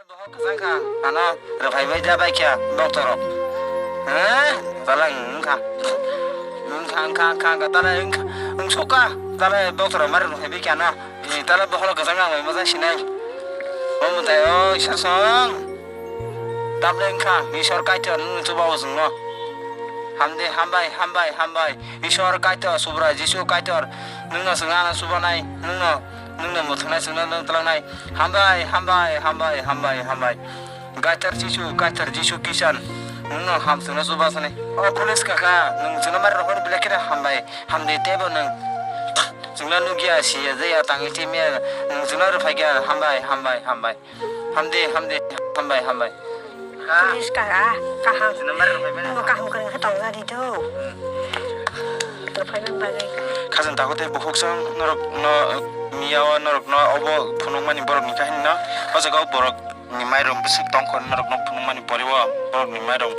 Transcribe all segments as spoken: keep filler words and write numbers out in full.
Bohok kwchang kha, ano rwphai bai da bai kha doctor rok. Eh, tala wngkha. Wngkha, wngkha, wngkha, wngkha, tala wngkha, wngsukha, tala doctor rok mari rwphai bai kha no. Ni tala bohok kwchang ang bai moja sinai. O mwtai o Isor song. Tablet wngkha, Isor Kaitor nungni chuba o chwngno. Hamdi, hambai, hambai, hambai. Isor Kaitor, Subrai Jisu Kaitor, nungno chwng ano chubanai, nungno, nungno mwthwngnai, chwngno nung twlangnai. Hambai, hambai, hambai, hambai, hambai. Kaitor Jisu, Kaitor Jisu Kisan, nungno ham chwngno chubasanai. O police kaka, nung chwngno mari rohor belai kheno hambai, hamdi teibo nung. Chwngno nukya, siya, jaya, tangwi timiya, nung chwngno rwphaikha, hambai, hambai, hambai. Hamdi, hamdi, hambai, hambai. Police ka, ah, kaham. Number rwphai mani. Bo kaham kwrwng khe tongja di do. Rwphai mani bagwi. Khajang tago tei bukhuk song norok no miya o norok no obo phunuk mani borok ni kahini no. O jaga o borok ni mairum bwswk tongkho norok no phunuk mani poriwo borok ni mairum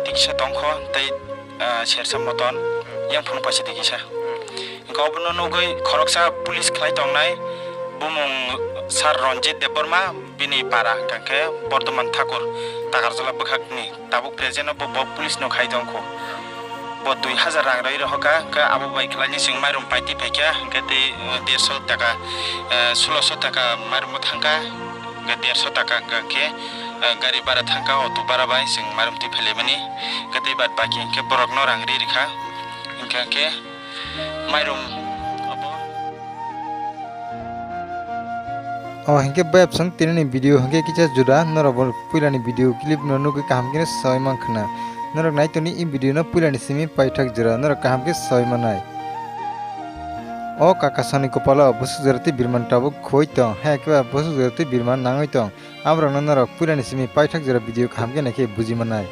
tiksa tongkho tei, ah, sersa moton yang phunuk paisa tikisa. Hwnkhe obono nugwi khoroksa police khlai tongnai bumung Sir Ranjit Debbarma, bini para hwnkha khe Bordoman Thakur, Takarjala bwkhakni. Tabuk present o bo, bo police no khai tongkho. Bo dui hazar rang rwi rohorkha, hwnkhe abo bai khlaini chwng mairum paiti phaikha, hwnkhe tei, eh, derso taka, eh, suloso taka mairum bo thangkha, hwnkhe derso taka hwnkha khe, eh, gari bara thangkha, auto bara bai chwng mairum twi phailaimani, hwnkhe tei baad baki hwnkhe borokno rang ri rikha, hwnkha khe. Mairum abo. O hinkhe bayapsong tinini video hinkhe kisa juda, norok bo puilani video clip no nugwi kaham khe soi mankha na. Norok naitoni i video no puilani simi paithak jora norok kaham khe soi manai. O kakasongni kopalo bwswk jora tei birman tabuk khoi tong, haya khe ba bwswk jora tei birman nangwi tong. Aborokno norok puilani simi paithak jora video kaham khe naikhe buji mannai.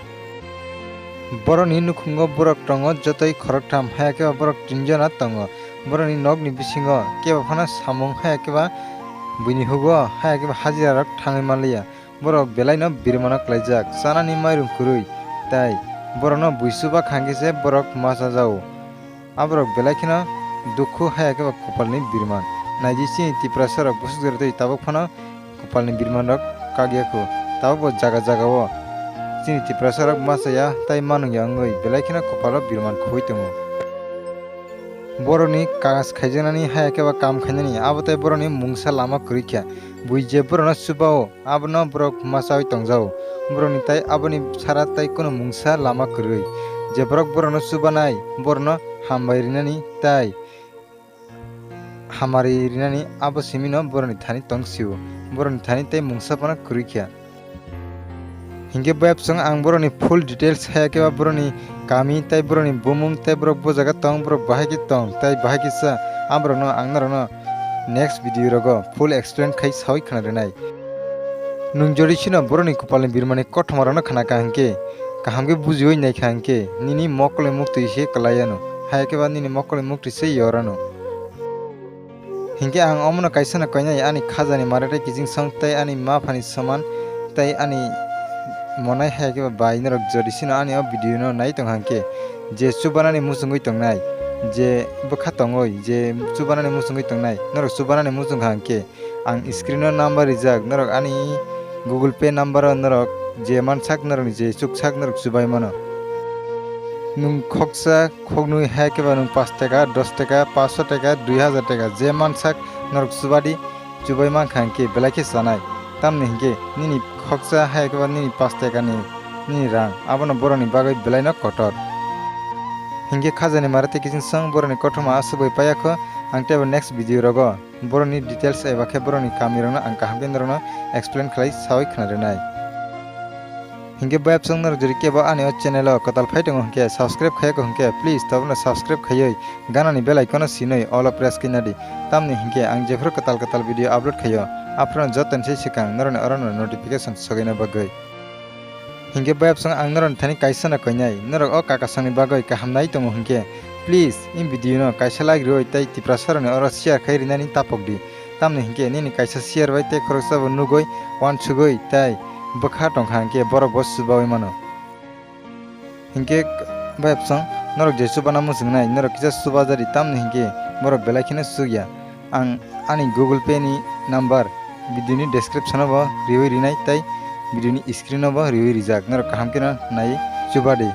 Borokni nukhungo borok tongo jotoi khoroktham, haya khe ba borok tinjona tongo. Borokni nokni bisingo kebo phano samung, haya khe ba buini hugo, haya khe ba hajirarok thangwi manliya. Borok belaino birmano klaijak, chanani mairum kwrwi, tai borokno bui chuba kha hwnkhe se borok ma chajao. Aborok belai kheno dukhu, haya khe ba kopalni birman. Naidi chini Tiprasa rok bwswk jora tei tabuk phano kopalni birman rok kak ya kho. Tabuk bo jaga jaga o chini Tiprasa rok ma chaya tai ma nung ya wngwi belai kheno kopalo birman khoi tongo. Borokni kagas khaijaknani, haya khe ba kam khainani, abo tai borokni mungsa lama kwrwi kha. Bui je borokno chubao, abono borok ma chawi tongjao. Borokni tai aboni sara tai kunu mungsa lama kwrwi. Je borok borokno chubanai, borokno hambai rinani tai hamari rinani, abo simino borokni thani tong sio. Borokni thani tai mungsa phano kwrwi kha. Hinkhe bayapsong ang borokni full details haya khe ba borokni kami tai borokni bumung tai borok bo jaga tong, borok bahai khe tong tai bahai khe cha, aborokno ang norokno next video rogo full explain khai sawi khna rwnai. Nwng jodi sino borokni kopalni birmani kothoma rokno khna kha hinkhe, kaham khe bujiwi nai kha hinkhe, nini mokolni muktwi se kwlai ano, haya khe ba nini mokolni muktwi se yor ano. Hinkhe ang omono kaisa no koinai, ani khajani mare tei kiching song tei ani ma phani soman tei ani monai hai khe bai norok jodi sino ani o video no nai tong hang khe, je chubanani muchungwi tongnai, je bwkha tongoi, je chubanani muchungwi tongnai, norok chubanani muchung hang khe ang screen o number rijak, norok ani Google Pay number o norok je mansak norokni je chuksak norok chubai mano. Nwng khoksa khoknwi hai khe ba nwng pash taka, dos taka, pash taka, dui hazar taka je mansak norok chubadi, chubai mankha hinkhe belai khe chanai. Tamni hinkhe nini khoksa hai khe ba nini pash takani nini rang abono borokni bagwi belaino kotor. Hinkhe khajani mare tei kiching song borokni kothoma aswk bai paiya kho, ang teibo next video rogo borokni details eba khe borokni kamirokno ang kaham khe norokno explain khlai sawi khna rwnai. Hinkhe bayapsong norok jodi kebo ani o channel o kwtal phai tongo hinkhe, subscribe khaiya kho hinkhe, please tobono subscribe khaiwi ganani bell icon o sinwi all o press khaina di. Tamni hinkhe ang jephru kwtal kwtal video upload khaio, aphuru jotoni se swkang norokni orono notification sogaina bagwi. Hinkhe bayapsong ang norokni thani kaisa no koinai, norok o kakasongni bagwi kaham nai tongo hinkhe, please, in video no kaisa like rwui tei Tiprasa rokni oro share khai rinani tapok di. Tamni hinkhe nini kaisa share bai tei khoroksa bo nugui, uansugui tei bwkha tongkha hinkhe borok bo chubaui mano. Hinkhe bayapsong norok je chubana muchungnai, norok kisa chubajadi, tamni hinkhe borok belai kheno chukya. Ang ani Google Pay ni number video ni description o bo riwi rinai tei video ni screen o bo riwi rijak, norok kaham kheno nai chuba di.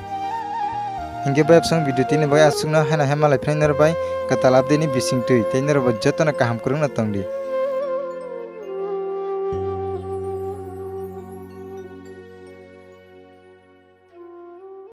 Hinkhe bai bwswng video tini bai aswkno haino hai malai phai norok bai kwtal update ni bising twi tei norok bo jotono kaham kwrwngno tong di.